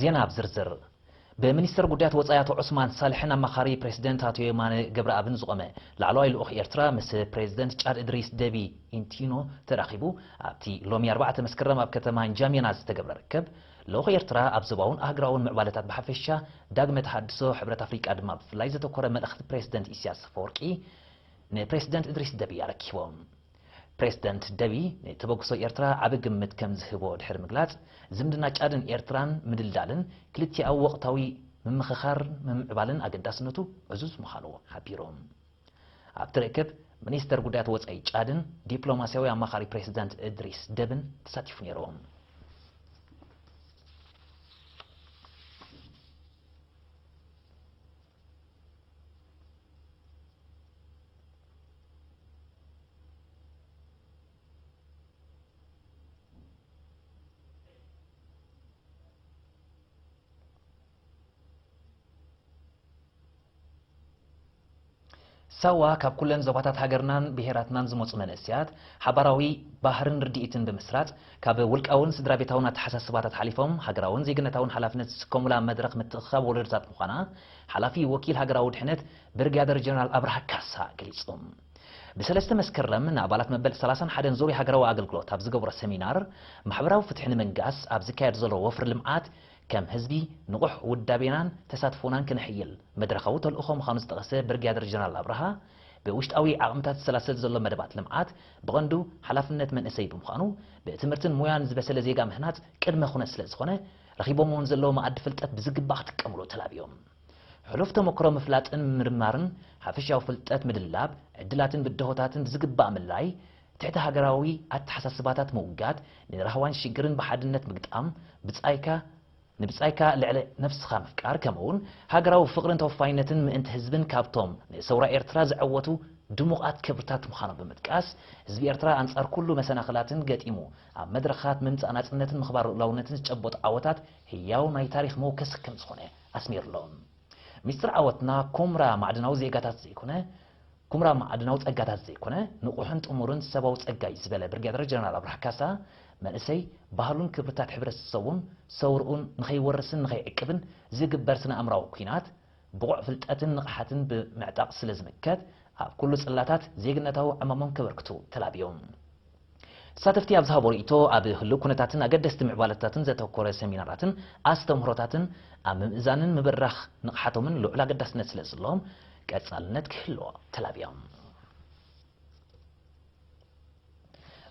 ዜና ኣብ ዝርዝር። ብሚኒስተር ጉዳያት ወጻኢ ኣቶ ዑስማን ሳልሕን ኣማኻሪ ፕሬዚደንት ኣቶ የማነ ገብረኣብን ዝቖመ ላዕለዋይ ልኡኽ ኤርትራ ምስ ፕሬዚደንት ጫድ እድሪስ ደቢ ኢንቲኖ ተራኺቡ። ኣብቲ ሎሚ ኣርባዕተ መስከረም ኣብ ከተማ ንጃሜና ዝተገብረ ርክብ፣ ልኡኽ ኤርትራ ኣብ ዞባውን ኣህጉራውን ምዕባለታት ብሓፈሻ፣ ዳግመ ተሃድሶ ሕብረት ኣፍሪቃ ድማ ብፍላይ ዘተኮረ መልእኽቲ ፕሬዚደንት ኢሳያስ ኣፈወርቂ ንፕሬዚደንት እድሪስ ደቢ ኣረኪቦም። ፕሬዚደንት ደቢ ንተበግሶ ኤርትራ ዓቢ ግምት ከም ዝህቦ ድሕሪ ምግላጽ፣ ዝምድና ጫድን ኤርትራን ምድልዳልን ክልቲኣዊ ወቕታዊ ምምኽኻር ምምዕባልን ኣገዳስነቱ ዕዙዝ ምዃኑ ሓቢሮም። ኣብቲ ርክብ፣ ሚኒስተር ጉዳያት ወጻኢ ጫድን ዲፕሎማስያዊ ኣማኻሪ ፕሬዚዳንት እድሪስ ደብን ተሳቲፉ ነይሮም። ሳዋ ካብ ኩለን ዞባታት ሃገርናን ብሄራትናን ዝመጹ መንእሰያት ሓባራዊ ባህርን ርድኢትን ብምስራጽ፣ ካብ ውልቃውን ስድራ ቤታውን ኣተሓሳስባታት ሓሊፎም ሃገራውን ዜግነታውን ሓላፍነት ዝስከሙላ መድረኽ ምትእኽኻብ ወለዶታት ምዃና ሓላፊ ወኪል ሃገራዊ ድሕነት ብርጋደር ጀነራል ኣብርሃ ካሳ ገሊጹ። ብሰለስተ መስከረም ንኣባላት መበል ሰላሳን ሓደን ዙርያ ሃገራዊ ኣገልግሎት ኣብ ዝገብሮ ሰሚናር፣ ማሕበራዊ ፍትሒ ንምንጋስ ኣብ ዝካየድ ዘሎ ወፍሪ ልምዓት ከም ህዝቢ ንቑሕ ውዳቤናን ተሳትፎናን ክነሕይል መድረኻዊ ተልእኾ ምዃኑ ዝጠቐሰ ብርጋደር ጀነራል ኣብርሃ፣ ብውሽጣዊ ዓቕምታት ዝሰላሰል ዘሎ መደባት ልምዓት ብቐንዱ ሓላፍነት መንእሰይ ብምዃኑ፣ ብትምህርትን ሞያን ዝበሰለ ዜጋ ምህናጽ ቅድመ ኩነት ስለ ዝኾነ፣ ረኺቦምዎ ንዘለዉ መኣዲ ፍልጠት ብዝግባእ ክጥቀምሉ ተላብዮም። ሕሉፍ ተመክሮ ምፍላጥን ምርማርን፣ ሓፈሻዊ ፍልጠት ምድላብ፣ ዕድላትን ብድሆታትን ብዝግባእ ምልላይ፣ ትሕቲ ሃገራዊ ኣተሓሳስባታት ምውጋድ፣ ንራህዋን ሽግርን ብሓድነት ምግጣም፣ ብጻይካ ንብጻይካ ልዕሊ ነፍስኻ ምፍቃር፣ ከምኡውን ሃገራዊ ፍቕርን ተወፋይነትን ምእንቲ ህዝብን ካብቶም ንሰውራ ኤርትራ ዘዐወቱ ድሙቓት ክብርታት ምዃኖም ብምጥቃስ፣ ህዝቢ ኤርትራ ኣንጻር ኩሉ መሰናኽላትን ገጢሙ ኣብ መድረኻት ምምጻእ ናጽነትን ምኽባር ልኡላውነትን ዝጨበጦ ዓወታት ህያው ናይ ታሪኽ መወከሲ ከም ዝኾነ ኣስሚሩሎም። ሚስጥር ዓወትና ኩምራ ማዕድናዊ ዜጋታት ዘይኮነ፣ ኩምራ ማዕድናዊ ጸጋታት ዘይኮነ፣ ንቑሕን ጥሙርን ሰባዊ ጸጋ እዩ ዝበለ ብርጋደር ጀነራል ኣብርሃ ካሳ፣ መንእሰይ ባህሉን ክብርታት ሕብረተሰቡን ሰውርኡን ንኸይወርስን ንኸይዕቅብን ዝግበር ስነ ኣእምራዊ ኲናት፣ ብቑዕ ፍልጠትን ንቕሓትን ብምዕጣቕ ስለ ዝምከት፣ ኣብ ኩሉ ጽላታት ዜግነታዊ ዕማሞም ከበርክቱ ተላብዮም። ተሳተፍቲ ኣብ ዝሃቦ ርእይቶ፣ ኣብ ህሉው ኩነታትን ኣገደስቲ ምዕባለታትን ዘተኮረ ሰሚናራትን ኣስተምህሮታትን ኣብ ምምእዛንን ምብራኽ ንቕሓቶምን ልዑል ኣገዳስነት ስለ ዘለዎም፣ ቀጻልነት ክህልዎ ተላብዮም።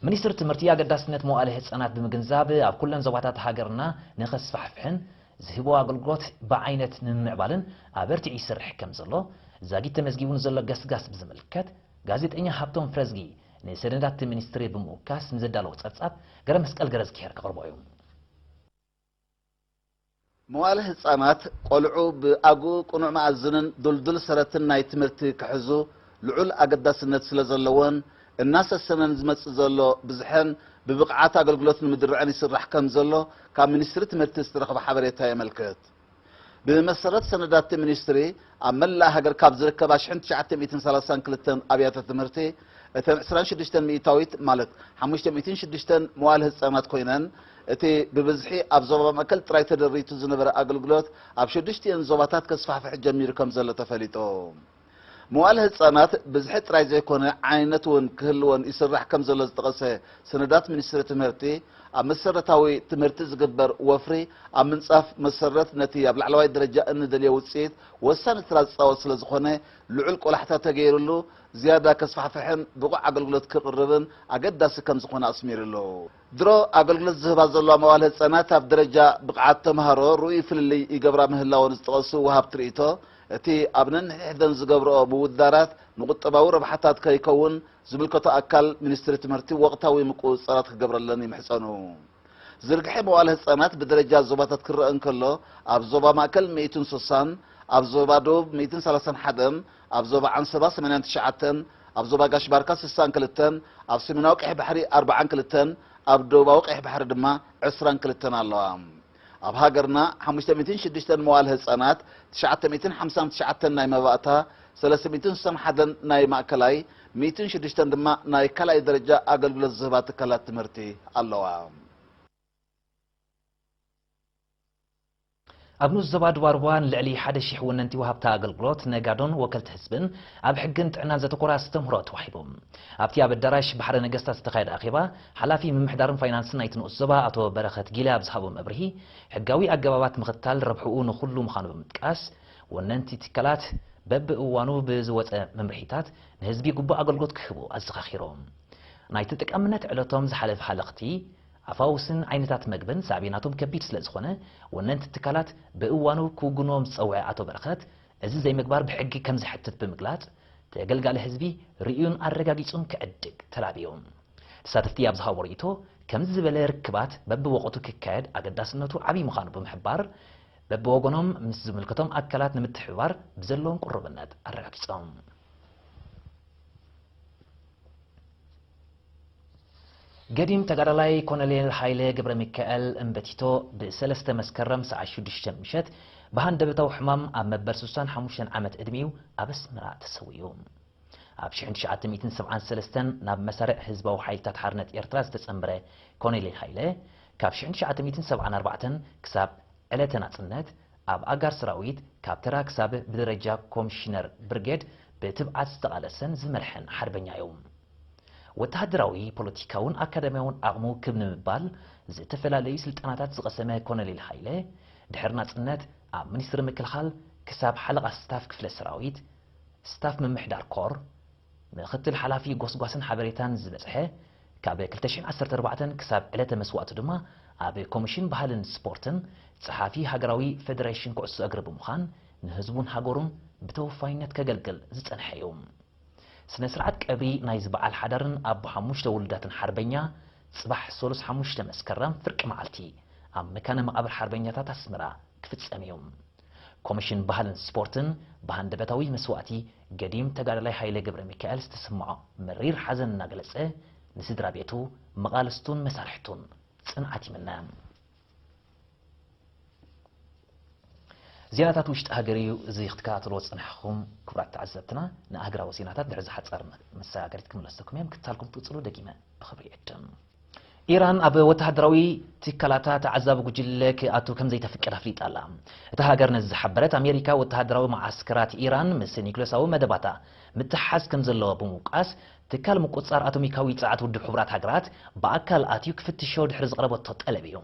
ሚኒስትሪ ትምህርቲ ኣገዳስነት መዋእለ ህጻናት ብምግንዛብ፣ ኣብ ኩለን ዞባታት ሃገርና ንኸስፋሕፍሕን ዝህቦ ኣገልግሎት ብዓይነት ንምምዕባልን ኣበርቲዑ ይሰርሕ ከም ዘሎ፣ ዛጊት ተመዝጊቡ ንዘሎ ገስጋስ ብዝምልከት፣ ጋዜጠኛ ሃብቶም ፍረዝጊ ንሰነዳት ሚኒስትሪ ብምውካስ ንዘዳለዎ ጸብጻብ፣ ገረ መስቀል ገረዝግሄር ከቕርቦ እዩ። መዋእለ ህጻናት ቆልዑ ብኣግኡ ቅኑዕ መኣዝንን ድልዱል ሰረትን ናይ ትምህርቲ ክሕዙ ልዑል ኣገዳስነት ስለ ዘለዎን፣ እናሰሰነን ዝመጽእ ዘሎ ብዝሐን ብብቕዓት ኣገልግሎት ንምድርዐን ይስራሕ ከም ዘሎ ካብ ሚኒስትሪ ትምህርቲ ዝተረኽበ ሓበሬታ የመልክት። ብመሰረት ሰነዳት ሚኒስትሪ፣ ኣብ መላእ ሃገር ካብ ዝርከባ ሽሕን ትሽዓተ ሚእትን ሰላሳን ክልተን ኣብያተ ትምህርቲ፣ እተን ዕስራን ሽዱሽተን ሚእታዊት፣ ማለት ሓሙሽተ ሚእትን ሽዱሽተን መዋእለ ህጻናት ኮይነን፣ እቲ ብብዝሒ ኣብ ዞባ ማእከል ጥራይ ተደሪቱ ዝነበረ ኣገልግሎት፣ ኣብ ሽዱሽቲኤን ዞባታት ከስፋሕፍሕ ጀሚሩ ከም ዘሎ ተፈሊጡ። መዋእለ ህጻናት ብዝሒ ጥራይ ዘይኮነ፣ ዓይነት እውን ክህልወን ይስራሕ ከም ዘሎ ዝጠቐሰ ሰነዳት ሚኒስትሪ ትምህርቲ፣ ኣብ መሰረታዊ ትምህርቲ ዝግበር ወፍሪ ኣብ ምንጻፍ መሰረት ነቲ ኣብ ላዕለዋይ ደረጃ እንደልዮ ውጽኢት ወሳኒ ተራ ዝጻወት ስለ ዝኾነ፣ ልዑል ቆላሕታ ተገይሩሉ ዝያዳ ከስፋሕፍሕን ብቑዕ ኣገልግሎት ክቕርብን ኣገዳሲ ከም ዝኾነ ኣስሚሩሉ። ድሮ ኣገልግሎት ዝህባ ዘለዋ መዋእለ ህጻናት ኣብ ደረጃ ብቕዓት ተምሃሮ ርኡይ ፍልልይ ይገብራ ምህላወን ዝጠቐሱ ወሃብቲ ርእይቶ፣ እቲ ኣብ ነንሕድሕደን ዝገብርኦ ምውድዳራት ንቁጠባዊ ረብሓታት ከይከውን ዝምልከቶ ኣካል ሚኒስትሪ ትምህርቲ ወቕታዊ ምቁጽጻራት ክገብረለን ይምሕጸኑ። ዝርግሐ መዋእለ ህጻናት ብደረጃ ዞባታት ክረአ እንከሎ፣ ኣብ ዞባ ማእከል ሚእትን ስሳን፣ ኣብ ዞባ ደቡብ ሚእትን ሰላሳን ሓደን፣ ኣብ ዞባ ዓንሰባ ሰማንያን ትሽዓተን፣ ኣብ ዞባ ጋሽ ባርካ ስሳን ክልተን፣ ኣብ ሰሜናዊ ቀይሕ ባሕሪ ኣርብዓን ክልተን፣ ኣብ ደቡባዊ ቀይሕ ባሕሪ ድማ ዕስራን ክልተን ኣለዋ። ኣብ ሃገርና ሓሙሽተ ሚእትን ሽዱሽተን መዋእለ ህጻናት፣ ትሽዓተ ሚእትን ሓምሳን ትሽዓተን ናይ መባእታ፣ ሰለስተ ሚእትን ስሳን ሓደን ናይ ማእከላይ፣ ሚእትን ሽዱሽተን ድማ ናይ ካልኣይ ደረጃ ኣገልግሎት ዝህባ ትካላት ትምህርቲ ኣለዋ። ኣብ ንኡስ ዞባ ዱባርባ ንልዕሊ ሓደ ሺሕ ወነንቲ ወሃብቲ ኣገልግሎት፣ ነጋዶን ወከልቲ ህዝብን ኣብ ሕግን ጥዕናን ዘተኮረ ኣስተምህሮ ተዋሂቡ። ኣብቲ ኣብ ኣዳራሽ ባሕረ ነገስታት ዝተኻየደ ኣኼባ፣ ሓላፊ ምምሕዳርን ፋይናንስን ናይቲ ንኡስ ዞባ ኣቶ በረኸት ጊለ ኣብ ዝሃቦ መብርሂ፣ ሕጋዊ ኣገባባት ምኽታል ረብሕኡ ንኹሉ ምዃኑ ብምጥቃስ፣ ወነንቲ ትካላት በብእዋኑ ብዝወፀ መምርሒታት ንህዝቢ ግቡእ ኣገልግሎት ክህቡ ኣዘኻኺሮም። ናይ ተጠቃምነት ዕለቶም ዝሓለፈ ሃለኽቲ፣ ኣፋውስን ዓይነታት መግብን ሳዕቤናቶም ከቢድ ስለ ዝኾነ፣ ወነንቲ ትካላት ብእዋኑ ክውግንዎም ዝጸውዐ ኣቶ በረኸት፣ እዚ ዘይምግባር ብሕጊ ከም ዘሕትት ብምግላጽ፣ ተገልጋሊ ህዝቢ ርእዩን ኣረጋጊጹን ክዕድግ ተላብዩ። ተሳተፍቲ ኣብ ዝሃቦ ርእይቶ፣ ከምዚ ዝበለ ርክባት በብወቕቱ ክካየድ ኣገዳስነቱ ዓብዪ ምዃኑ ብምሕባር፣ በብወገኖም ምስ ዝምልከቶም ኣካላት ንምትሕብባር ብዘለዎም ቅሩብነት ኣረጋጊጾም። ገዲም ተጋዳላይ ኮሎኔል ሃይለ ገብረሚካኤል እምበቲቶ ብሰለስተ መስከረም ሰዓት ሽዱሽተ ምሸት ብሃንደበታዊ ሕማም ኣብ መበል ስሳን ሓሙሽተን ዓመት ዕድሚኡ ኣብ ኣስመራ ተሰዊኡ። ኣብ ሽሕን ትሽዓተ ሚእትን ሰብዓን ሰለስተን ናብ መሳርዕ ህዝባዊ ሓይልታት ሓርነት ኤርትራ ዝተጸንበረ ኮሎኔል ሃይለ፣ ካብ ሽሕን ትሽዓተ ሚእትን ሰብዓን ኣርባዕተን ክሳብ ዕለተ ናጽነት ኣብ ኣጋር ሰራዊት ካብ ተራ ክሳብ ብደረጃ ኮሚሽነር ብርጌድ ብትብዓት ዝተቓለሰን ዝመርሐን ሓርበኛ እዩ። ወተሃደራዊ፣ ፖለቲካውን ኣካዳሚያውን ዓቕሙ ክብ ንምባል ዝተፈላለዩ ስልጠናታት ዝቐሰመ ኮሎኔል ሃይለ፣ ድሕሪ ናጽነት ኣብ ሚኒስትሪ ምክልኻል ክሳብ ሓለቓ ስታፍ ክፍለ ሰራዊት፣ ስታፍ ምምሕዳር ኮር፣ ምኽትል ሓላፊ ጎስጓስን ሓበሬታን ዝበጽሐ፣ ካብ ክልተ ሽሕን ዓሰርተ ኣርባዕተን ክሳብ ዕለተ መስዋእቱ ድማ ኣብ ኮሚሽን ባህልን ስፖርትን ጸሓፊ ሃገራዊ ፌደሬሽን ኩዕሶ እግሪ ብምዃን ንህዝቡን ሃገሩን ብተወፋይነት ከገልግል ዝጸንሐ እዩ። ስነ ስርዓት ቀብሪ ናይዚ በዓል ሓዳርን ኣቦ ሓሙሽተ ውሉዳትን ሓርበኛ ጽባሕ ሰሉስ ሓሙሽተ መስከረም ፍርቂ መዓልቲ ኣብ መካነ መቓብር ሓርበኛታት ኣስመራ ክፍጸም እዩ። ኮሚሽን ባህልን ስፖርትን ብሃንደበታዊ መስዋእቲ ገዲም ተጋዳላይ ሃይለ ገብረ ሚካኤል ዝተሰምዖ መሪር ሓዘን እናገለጸ፣ ንስድራ ቤቱ፣ መቓልስቱን መሳርሕቱን ጽንዓት ይምነ። ዜናታት ውሽጢ ሃገር እዩ እዚ ክትከታተልዎ ዝጸናሕኩም ክቡራት ተዓዘብትና። ንኣህግራዊ ዜናታት ድሕሪ ዝሓጸር መሰጋገሪት ክምለሰኩም እየ። ምክትታልኩም ትቕጽሉ ደጊመ ብኽብሪ ይዕድም። ኢራን ኣብ ወተሃደራዊ ትካላታ ተዓዛቢ ጉጅለ ክኣቱ ከም ዘይተፍቅድ ኣፍሊጣ ኣላ። እታ ሃገር ነዚ ዝሓበረት፣ ኣሜሪካ ወተሃደራዊ መዓስከራት ኢራን ምስ ኒክለሳዊ መደባታ ምትሓዝ ከም ዘለዎ ብምውቃስ፣ ትካል ምቁጽጻር ኣቶሚካዊ ጸዓት ውድብ ሕቡራት ሃገራት ብኣካል ኣትዩ ክፍትሾ ድሕሪ ዘቕረበቶ ጠለብ እዩ።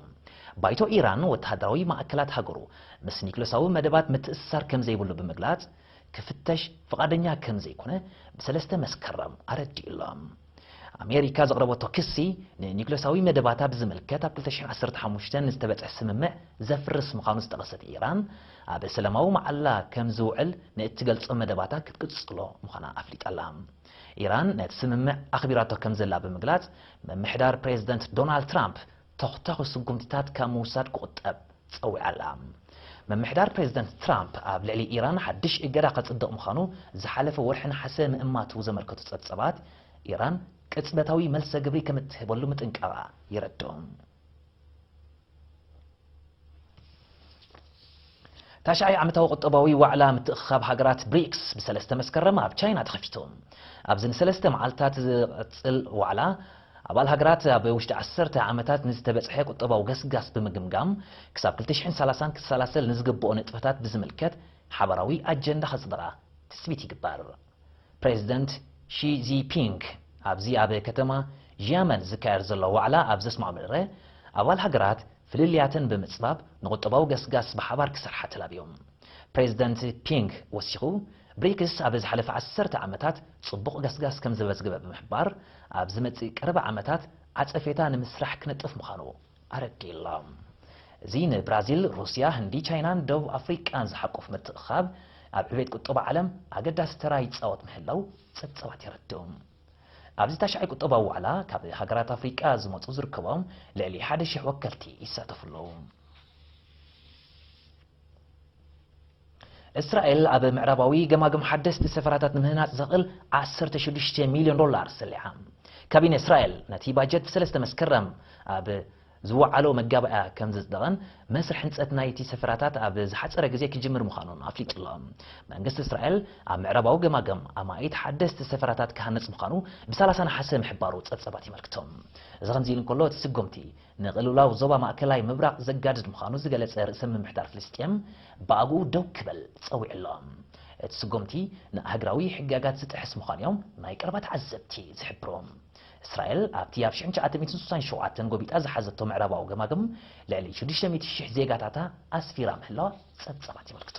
ባይቶ ኢራን ወተሃደራዊ ማእከላት ሃገሩ ምስ ኒክለሳዊ መደባት ምትእስሳር ከም ዘይብሉ ብምግላጽ፣ ክፍተሽ ፍቓደኛ ከም ዘይኮነ ብሰለስተ መስከረም ኣረዲኡ ኣሎ። ኣሜሪካ ዘቕረበቶ ክሲ ንኒክለሳዊ መደባታ ብዝምልከት ኣብ ክልተ ሽሕን ዓሰርተ ሓሙሽተን ንዝተበጽሐ ስምምዕ ዘፍርስ ምዃኑ ዝጠቐሰት ኢራን፣ ኣብ ሰላማዊ መዓላ ከም ዝውዕል ንእትገልጾ መደባታ ክትቅጽሎ ምዃና ኣፍሊጣ ኣላ። ኢራን ነቲ ስምምዕ ኣኽቢራቶ ከም ዘላ ብምግላጽ፣ ምምሕዳር ፕሬዚደንት ዶናልድ ትራምፕ ተኹታኹ ስጉምትታት ካብ ምውሳድ ክቑጠብ ጸዊዓ ኣላ። ምምሕዳር ፕሬዚደንት ትራምፕ ኣብ ልዕሊ ኢራን ሓድሽ እገዳ ከጽድቕ ምዃኑ ዝሓለፈ ወርሒ ነሓሰ ምእማቱ ዘመልከቱ ጸብጸባት፣ ኢራን ቅጽበታዊ መልሰ ግብሪ ከም እትህበሉ ምጥንቃቓ የረድኡ። ታሽዓይ ዓመታዊ ቁጠባዊ ዋዕላ ምትእኽኻብ ሃገራት ብሪክስ ብሰለስተ መስከረም ኣብ ቻይና ተኸፊቱ። ኣብዚ ንሰለስተ መዓልታት ዝቕጽል ዋዕላ፣ ኣባል ሃገራት ኣብ ውሽጢ ዓሰርተ ዓመታት ንዝተበጽሐ ቁጠባዊ ገስጋስ ብምግምጋም፣ ክሳብ ክልተ ሽሕን ሰላሳን ክሰላሰል ንዝግብኦ ንጥፈታት ብዝምልከት ሓባራዊ ኣጀንዳ ከጽድቓ ትጽቢት ይግበር። ፕሬዚደንት ሺ ጂንፒንግ ኣብዚ ኣብ ከተማ ዢያመን ዝካየድ ዘሎ ዋዕላ ኣብ ዘስምዖ መደረ፣ ኣባል ሃገራት ፍልልያተን ብምጽባብ ንቁጠባዊ ገስጋስ ብሓባር ክሰርሓ ተላብዮም። ፕሬዚደንት ፒንግ ወሲኹ፣ ብሪክስ ኣብ ዝሓለፈ ዓሰርተ ዓመታት ጽቡቕ ገስጋስ ከም ዘመዝገበ ብምሕባር፣ ኣብ ዝመጽእ ቀረባ ዓመታት ዓጸፌታ ንምስራሕ ክነጥፍ ምዃኑ ኣረዲኡ ኣሎ። እዚ ንብራዚል፣ ሩስያ፣ ህንዲ፣ ቻይናን ደቡብ ኣፍሪቃን ዝሓቁፍ ምትእኽኻብ፣ ኣብ ዕቤት ቁጠባ ዓለም ኣገዳሲ ተራ ይጻወት ምህላው ጸብጻባት የረድኡ። ኣብዚ ታሽዓይ ቁጠባዊ ዋዕላ፣ ካብ ሃገራት ኣፍሪቃ ዝመጹ ዝርከቦም ልዕሊ ሓደ ሺሕ ወከልቲ ይሳተፉ ኣለዉ። እስራኤል ኣብ ምዕራባዊ ገማግም ሓደስቲ ሰፈራታት ንምህናጽ ዘኽእል ዓሰርተ ሽዱሽተ ሚልዮን ዶላር ሰሊዓ። ካቢነ እስራኤል ነቲ ባጀት ብሰለስተ መስከረም ኣብ ዝወዓሎ መጋባእያ ከም ዘጽደቐን መስርሕ ህንጸት ናይቲ ሰፈራታት ኣብ ዝሓጸረ ግዜ ክጅምር ምዃኑን ኣፍሊጡ ኣሎ። መንግስቲ እስራኤል ኣብ ምዕራባዊ ገማግም ኣማኢት ሓደስቲ ሰፈራታት ክሃንጽ ምዃኑ ብ30 ነሓሰ ምሕባሩ ጸብጻባት የመልክቱ። እዚ ከምዚ ኢሉ እንከሎ፣ እቲ ስጉምቲ ንቕልውላው ዞባ ማእከላይ ምብራቕ ዘጋድድ ምዃኑ ዝገለጸ ርእሰ ምምሕዳር ፍልስጤም፣ ብኣግኡ ደው ክበል ጸዊዑ ኣሎ። እቲ ስጉምቲ ንኣህግራዊ ሕጋጋት ዝጥሕስ ምዃኑ እዮም ናይ ቀረባ ተዓዘብቲ ዝሕብሩ። እስራኤል ኣብቲ ኣብ ሽሕን ትሽዓተ ሚእትን ስሳን ሸውዓተን ጎቢጣ ዝሓዘቶ ምዕራባዊ ገማግም፣ ልዕሊ ሽዱሽተ ሚእቲ ሽሕ ዜጋታታ ኣስፊራ ምህላዋ ጸብጻባት የመልክቱ።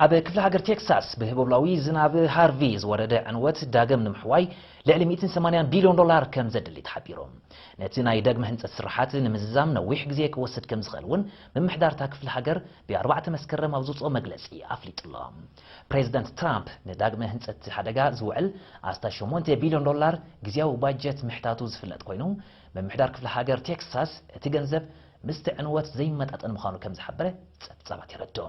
ኣብ ክፍለ ሃገር ቴክሳስ ብህቦብላዊ ዝናብ ሃርቪ ዝወረደ ዕንወት ዳግም ንምሕዋይ ልዕሊ ሚእትን ሰማንያን ቢልዮን ዶላር ከም ዘድሊ ተሓቢሩ። ነቲ ናይ ዳግመ ህንጸት ስርሓት ንምዝዛም ነዊሕ ግዜ ክወስድ ከም ዝኽእል እውን ምምሕዳርታ ክፍለ ሃገር ብ ኣርባዕተ መስከረም ኣብ ዝውፅኦ መግለፂ ኣፍሊጡ ኣሎ። ፕሬዚደንት ትራምፕ ንዳግመ ህንጸት ሓደጋ ዝውዕል ኣስታት ሸሞንተ ቢልዮን ዶላር ግዜያዊ ባጀት ምሕታቱ ዝፍለጥ ኮይኑ፣ ምምሕዳር ክፍለ ሃገር ቴክሳስ እቲ ገንዘብ ምስቲ ዕንወት ዘይመጣጠን ምዃኑ ከም ዝሓበረ ጸብጻባት የረድኡ።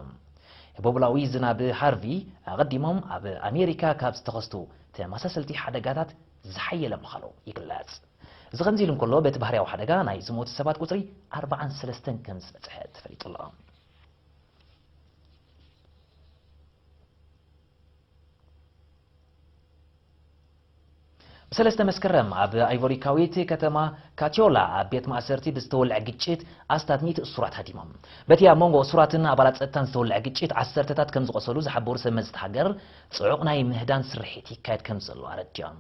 ህቦብላዊ ዝናብ ሃርቪ ኣቐዲሞም ኣብ ኣሜሪካ ካብ ዝተኸስቱ ተመሳሰልቲ ሓደጋታት ዝሓየለ ምዃኑ ይግለጽ። እዚ ከምዚ ኢሉ እንከሎ፣ በቲ ባህርያዊ ሓደጋ ናይ ዝሞቱ ሰባት ቁጽሪ ኣርባዓን ሰለስተን ከም ዝበጽሐ ተፈሊጡ ኣሎ። ብሰለስተ መስከረም ኣብ ኣይቮሪካዊት ከተማ ካቲዮላ ኣብ ቤት ማእሰርቲ ብዝተወልዐ ግጭት ኣስታት ሚእቲ እሱራት ሃዲሞም። በቲ ኣብ መንጎ እሱራትን ኣባላት ጸጥታን ዝተወልዐ ግጭት ዓሰርተታት ከም ዝቆሰሉ ዝሓበሩ ሰብ መዚ እቲ ሃገር፣ ጽዑቕ ናይ ምህዳን ስርሒት ይካየድ ከም ዘሎ ኣረዲኦም።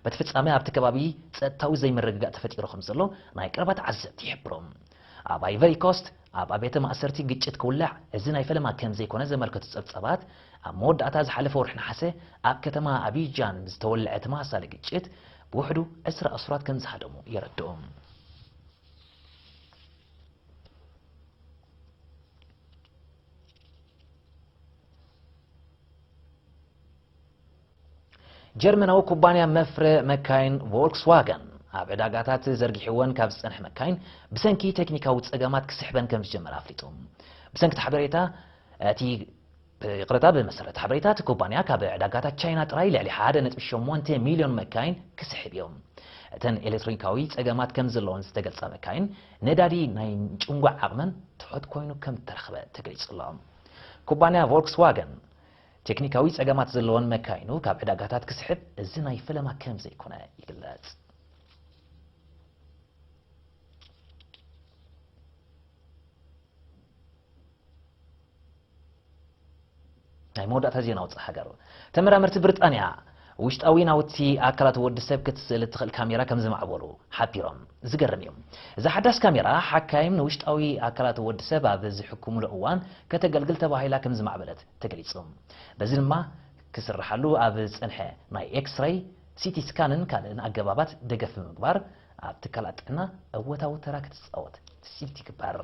በቲ ፍጻመ ኣብቲ ከባቢ ጸጥታዊ ዘይምርግጋእ ተፈጢሩ ከም ዘሎ ናይ ቀረባ ተዓዘብቲ ይሕብሩ። ኣብ ኣይቨሪ ኮስት ኣብ ኣብያተ ማእሰርቲ ግጭት ክውላዕ እዚ ናይ ፈለማ ከም ዘይኮነ ዘመልከቱ ጸብጻባት፣ ኣብ መወዳእታ ዝሓለፈ ወርሒ ነሓሰ ኣብ ከተማ ኣቢጃን ዝተወልዐ ተመሳሳሊ ግጭት ብውሕዱ ዕስራ እሱራት ከም ዝሃደሙ የረድኡ። ጀርመናዊ ኩባንያ መፍረ መካይን ቮልክስዋገን ኣብ ዕዳጋታት ዘርጊሕወን ካብ ዝጸንሐ መካይን ብሰንኪ ቴክኒካዊ ጸገማት ክስሕበን ከም ዝጀመረ ኣፍሊጡ። ብሰንኪ እቲ ሓበሬታ፣ እቲ፣ ይቕረታ፣ ብመሰረት ሓበሬታ እቲ ኩባንያ ካብ ዕዳጋታት ቻይና ጥራይ ልዕሊ ሓደ ነጥቢ ሸሞንተ ሚልዮን መካይን ክስሕብ እዩ። እተን ኤሌክትሮኒካዊ ጸገማት ከም ዘለዎን ዝተገልጻ መካይን ነዳዲ ናይ ምጭንጓዕ ዓቕመን ትሑት ኮይኑ ከም እተረኽበ ተገሊጹ ኣሎ። ኩባንያ ቮልክስዋገን ቴክኒካዊ ጸገማት ዘለወን መካይኑ ካብ ዕዳጋታት ክስሕብ እዚ ናይ ፈለማ ከም ዘይኮነ ይግለጽ። ናይ መወዳእታ ዜና ውጽእ ሃገር። ተመራመርቲ ብሪጣንያ ውሽጣዊ ናውቲ ኣካላት ወዲ ሰብ ክትስእል እትኽእል ካሜራ ከም ዝማዕበሉ ሓቢሮም። ዝገርም እዩ። እዛ ሓዳስ ካሜራ ሓካይም ንውሽጣዊ ኣካላት ወዲ ሰብ ኣብ ዝሕክሙሉ እዋን ከተገልግል ተባሂላ ከም ዝማዕበለት ተገሊጹ። በዚ ድማ ክስርሓሉ ኣብ ዝጸንሐ ናይ ኤክስራይ፣ ሲቲ ስካንን ካልእን ኣገባባት ደገፍ ብምግባር ኣብ ትካላት ጥዕና እወታዊ ተራ ክትጻወት ትጽቢት ይግበር።